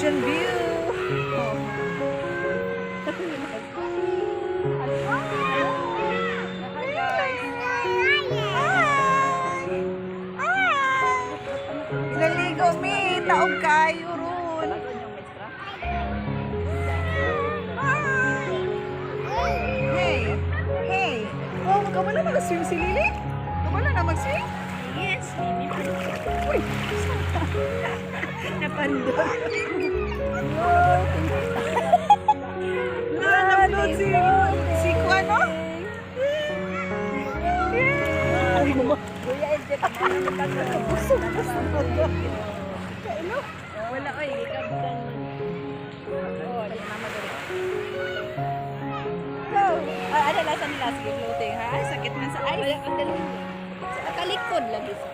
Ocean view. Oh. Hi! Hi! Naligo mi, taog kayo ron. Hi! Hey! Hey! Oh, kabalo na mag-swim si Lily? Kabalo na mag-swim? Yes, baby. Uy! Napando. Na, na-float si ano? Busog, busog. Wala oy, ikaw man. Oh, di mama dali. Go! Ah, ano lasa nila? Sige, floating ha? Ay, sakit man sa eyes. Wala ang dalawa. Sa kalikod lagi sa.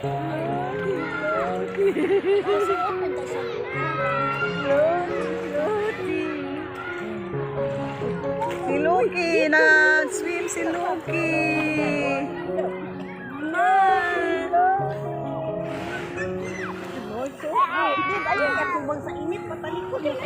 Si Loki! Nag-swim si Loki! Ayun, katubang sa init patalikod. Yeah,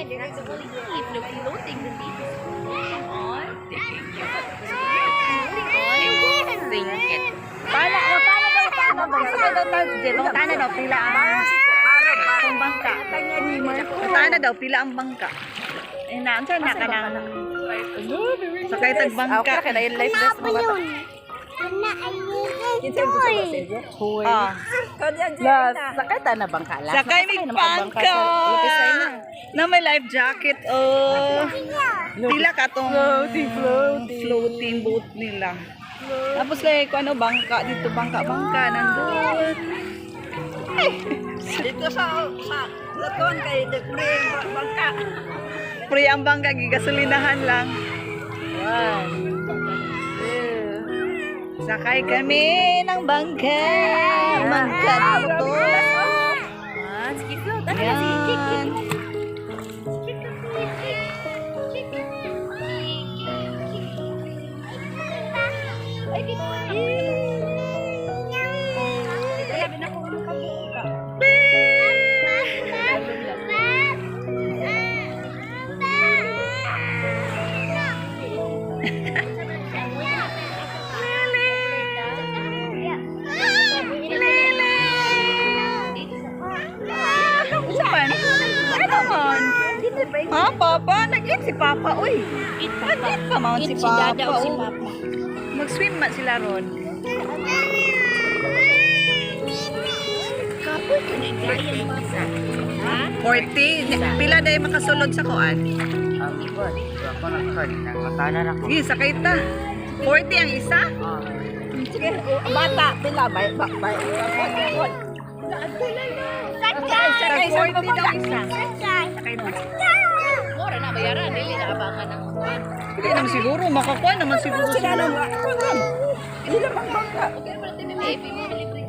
there is only if the floating the leaf is floating on. Floating on. Sink it. Paano, oh, paano daw, paano daw? Paano daw, daw, paano daw, pila ang bangka. Paano daw, pila ang bangka. Eh, naan saan na ka nang sakay tag bangka. Okay, life vest mo ba? Ah. La, sakay ta na bangka la. Sakay mig bangka. Na may life jacket, oh. Pila ka tong Floating, floating. floating boat nila. Tapos kay ko ano bangka dito, bangka bangka nandun. Dito sa Laton kay the pre bangka. Pre ang bangka gigasolinahan lang. One, two. Sakay kami ng bangka. Bangka dito. Ah, sige float. Ano na sige, kick, kick. Yan. Kick, kick, kick. Kick, kick, kick. Ay, kick. Grabe na kung makabuo ka. Unsa man? Ano man? Ha, Papa? Nag-eat si Papa, uy. Nag-eat pa man si Eat si Papa. Dada o si oh. Papa. Mag-swim man sila ron. Kapoy ka na gaya mo isa. Ha? 40. Pila na yung makasulod sa kuan? Ako na Nangatanan ako. Sige, sakay ta. 40 ang isa? Sige, bata, pila, bay, bay, bay. Sakay 40 daw isa. Sakay ta. Mura na bayaran, dili na abangan ang kuan. Hindi naman siguro. Makakuan naman siguro sila. Okay, wala tayo may libre.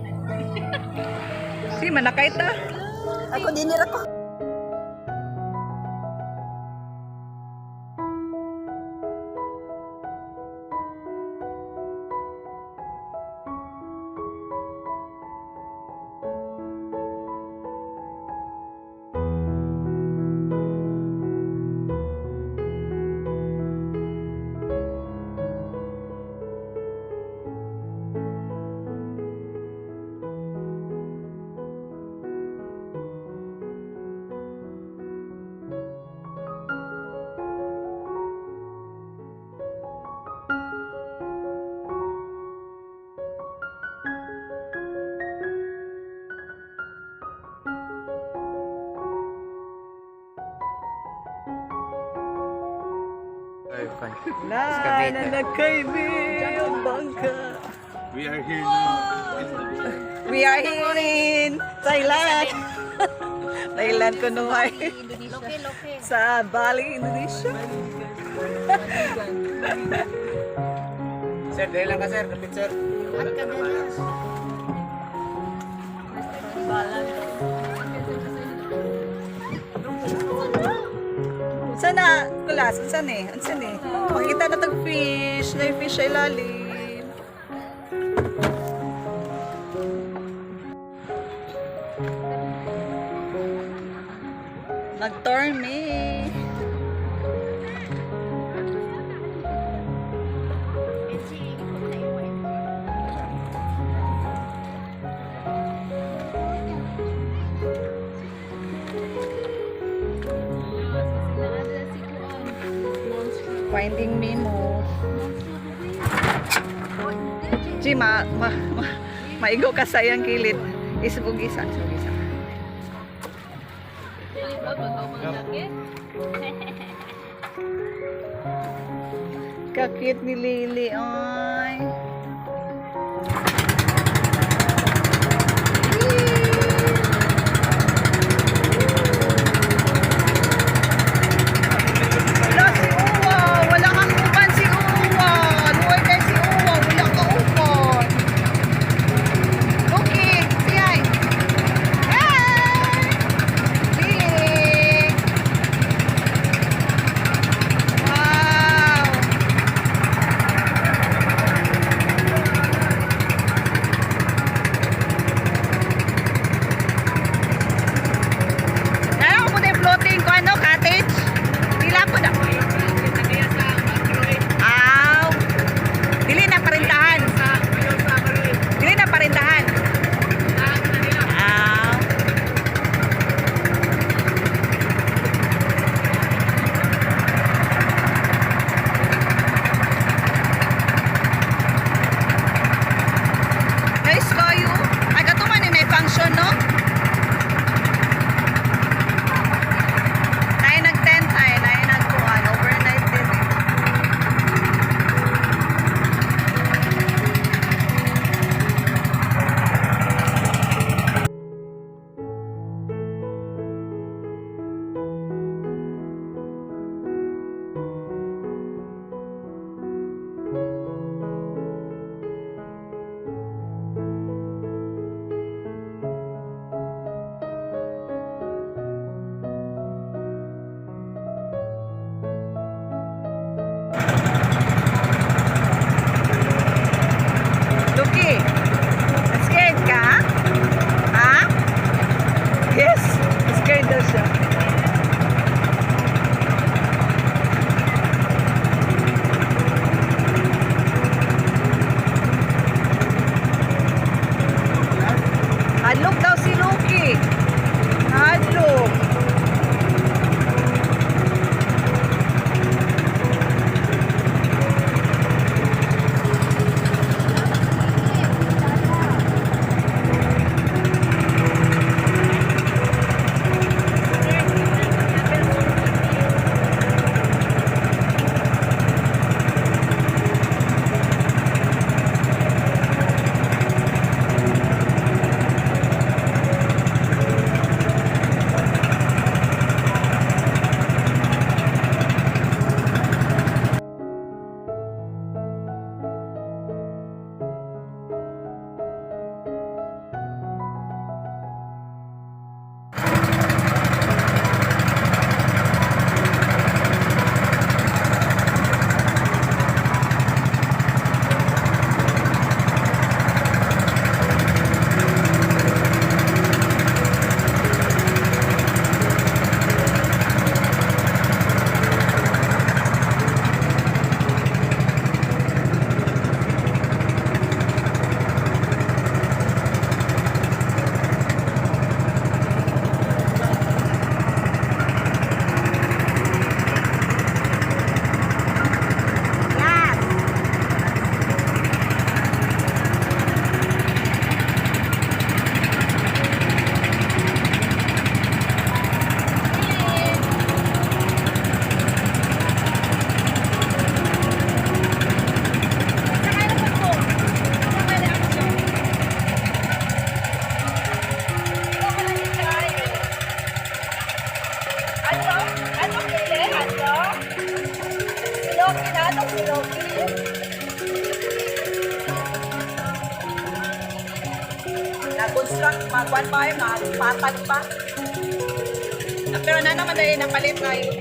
Sige, manakay ta. Ako din nila ko. La, nanakay mi ang bangka. We are here now in the boat. We are here in Thailand. Thailand kunuhay. Loke, loke. Sa Bali, Indonesia. Sir, dahil lang ka sir. Kapit sir. At ka na. Sana, kulas, unsa ni? Unsa ni? Makita na tag fish. Na fish sa ilalim. Nag-tour me. Finding Nemo. G, maigo ka sa iyang kilit. Isbog isa, isbog isa. Kakit ni Lily, ay. Wala si Uwa. Wala kang uban si Uwa. Luway kay si Uwa. Wala ka uban. Okay. Say hi. Hi! Lily. Wow. Kaya ko po na yung floating ko, ano, cottage? Pila po na. Aw. Dili na parintahan. Dili na parintahan. Aw. Nice kayo. Ay, kato man ni function, no? Nay nag-tent ay, nay nagkuan, overnight din eh. Luki, scared ka? Ha? Yes, scared daw siya. Hadlok daw si Luki. Hadlok. Yes. Ano? Ano kile? Ano? Siloki na? Ano siloki? Na-construct, magwan pa ay magpatag pa. Pero na naman dahil napalit na yun.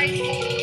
Rice.